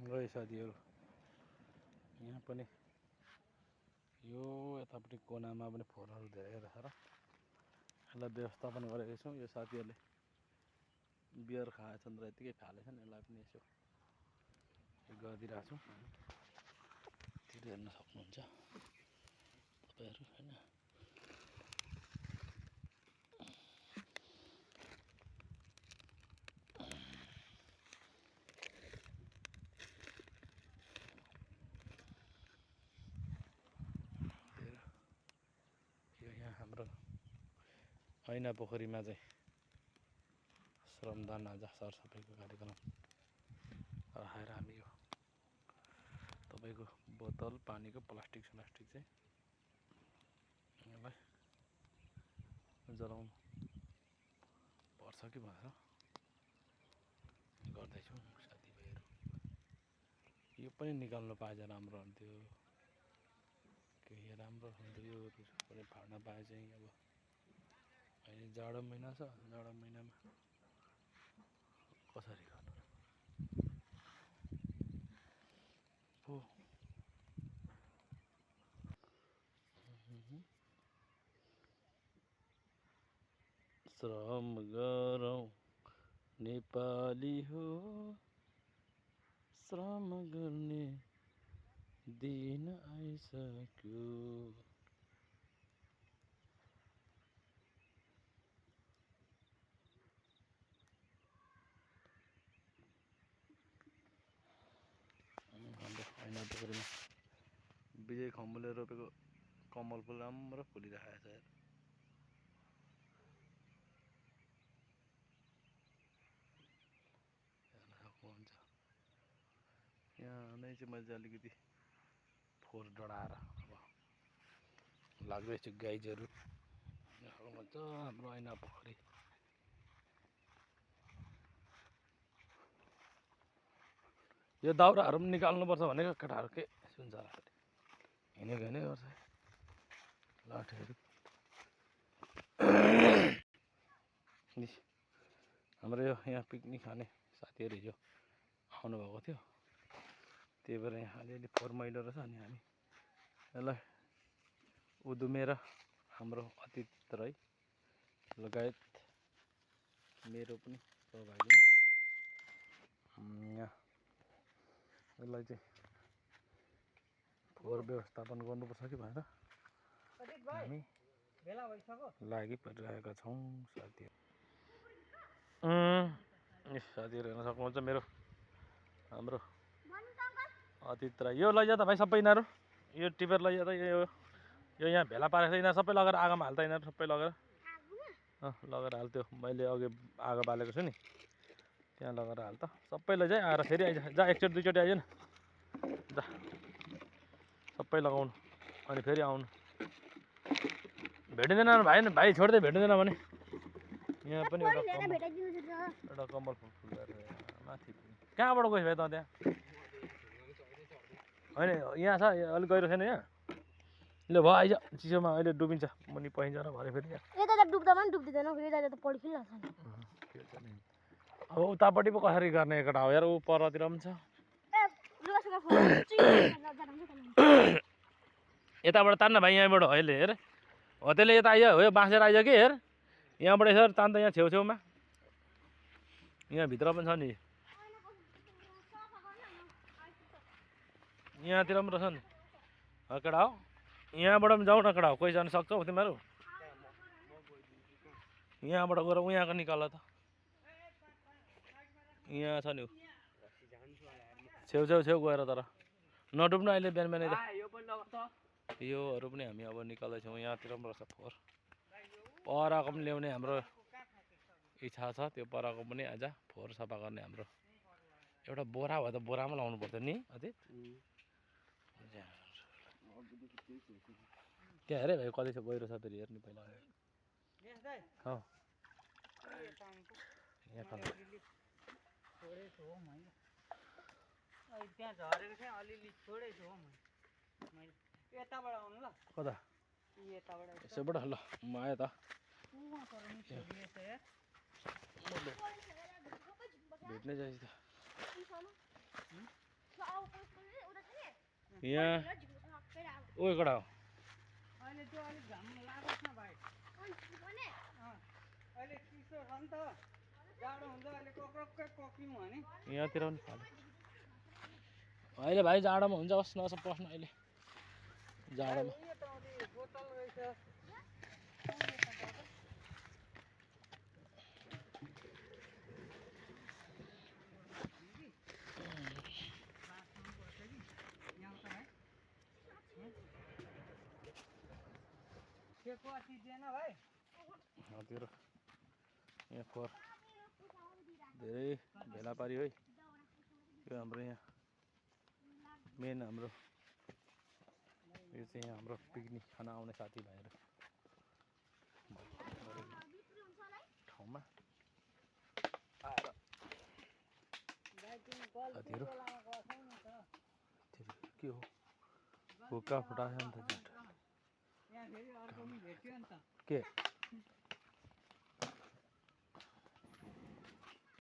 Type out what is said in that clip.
गए साथीहरू यहाँ पनि यो यतापट्टि कोनामा पनि फोहोरहरू धेरै रहेछ र यसलाई व्यवस्थापन गरेको छौँ। यो साथीहरूले बियर खाएछन् र यतिकै फालेछन्, यसलाई पनि यसो गरिदिरहेको छौँ। त्यो हेर्न सक्नुहुन्छ तपाईँहरू होइन। यहाँ हाम्रो ऐना पोखरीमा चाहिँ श्रमदान आज सरसफाइको कार्यक्रम राखेर हामी यो तपाईँको बोतल पानीको प्लास्टिक चाहिँ यसलाई जलाउनु पर्छ कि भनेर गर्दैछौँ साथीभाइहरू। यो पनि निकाल्नु पाएछ राम्रो हुन्थ्यो, केही राम्रो हुन्थ्यो। यो पनि फाड्न पाए चाहिँ अब अहिले जाडो महिना छ, जाडो महिनामा कसरी गर्नु हो। श्रम गरौँ नेपाली हो, श्रम गर्ने दिन आइसक्यो। हाम्रो ऐना पोखरीमा विजय खम्बुले रोपेको कमल फुल राम्रो फुलिरहेको छ। हेर्न सक्नुहुन्छ। यहाँ नै चाहिँ मैले अलिकति फोहोर डढाएर अब लाग्दैछु गाइजहरू। हाम्रो ऐना पोखरी यो दाउराहरू पनि निकाल्नुपर्छ भनेको केटाहरू के सुन्छ र हिँडेको हिँडै गर्छ लाठीहरू। हाम्रो यो यहाँ पिकनिक खाने साथीहरू हिजो आउनुभएको थियो, त्यही भएर यहाँ अलिअलि फोहोर मैलो रहेछ। अनि हामी यसलाई उधुमेर हाम्रो अतिथि रही लगायत मेरो पनि सहभागी यहाँ यसलाई चाहिँ फोहोर व्यवस्थापन गर्नुपर्छ कि भनेर हामी लागि परिरहेका छौँ साथीहरू। साथीहरू हेर्न सक्नुहुन्छ मेरो हाम्रो अतिथि रही। यो लैजा त भाइ सबै यिनीहरू, यो टिपेर लैजा त। यो यहाँ भेला पारेको छ, यिनीहरू सबै लगेर आगोमा हाल्छ। यिनीहरू सबै लगेर लगेर हाल्थ्यो, मैले अघि आगो बालेको छु नि त्यहाँ लगेर हाल त। सबै लैजा आएर फेरि आइज, जा एकचोटि दुईचोटि आइज न, जा सबै लगाउनु अनि फेरि आउनु। भेटिँदैन भाइ, भाइ छोड्दै भेटिँदैन भने यहाँ पनि एउटा कम्बल फुल फुलेर माथि कहाँबाट गएछ भाइ त त्यहाँ? होइन यहाँ छ, अलिक गहिरो छैन यहाँ? ल भयो आइज, चिसोमा अहिले डुबिन्छ मुनि पहिन्छ र भरे फेरि यता डुब्दा पनि डुब्दिँदैन, यता त पड्किरहेको छ। अब उतापट्टि पो कसरी गर्ने केटा हो यार, ऊ परतिर पनि छ। यताबाट तान्न भाइ, यहाँबाट हो अहिले हेर, हो त्यसले यता आइज, हो यो बाँसेर आइज कि हेर, यहाँबाट यसरी तान्दा यहाँ छेउछेउमा यहाँ भित्र पनि छ नि, यहाँतिर पनि रहेछ नि केटा हो। यहाँबाट पनि जाउँ न केटा हो, कोही जानु सक्छौ तिमीहरू? यहाँबाट गएर उहाँको निकाल त, यहाँ छ नि छेउ गएर। तर नडुब्नु अहिले बिहान बिहानै त। योहरू पनि हामी अब निकाल्दैछौँ। यहाँतिर पनि रहेछ फोहोर, पराको पनि ल्याउने हाम्रो इच्छा छ। त्यो पराको पनि आज फोहोर सफा गर्ने हाम्रो एउटा बोरा भयो त, बोरामा लाउनु पर्छ नि अझै। त्यहाँ हेरे भाइ कति छ गहिरो छ फेरि हेर्नु पहिला। त्यहाँ झरेको थियो अलिअलि छोडेछु हो मैले। यताबाट आउनु ल, कता यताबाट यसोबाट ल म आएँ त। भेट्नै चाहिन्छ त। यहाँ ओ कडा हो अहिले त्यो अलिक घाम लागोस् न भाइ अहिले चिसो छ नि त जाडो हुन्छ अहिले कक्रक्कै पक्रिउँ भने यहाँतिर पनि फाल्यो अहिले भाइ जाडोमा हुन्छ होस् नस पस्नु अहिले जाडोमा उयो त अलि बोतल रहेछ के को दिएन भाइ यहाँतिर यहाँ खोर धेरै भेला पारी है यो हाम्रो यहाँ मेन हाम्रो यो चाहिँ यहाँ हाम्रो पिकनिक खान आउने साथीभाइहरू ठाउँमा आएर साथीहरू के हो हुक्का फुटायो नि त झुट यहाँ फेरि अर्को पनि भेट्यो नि त के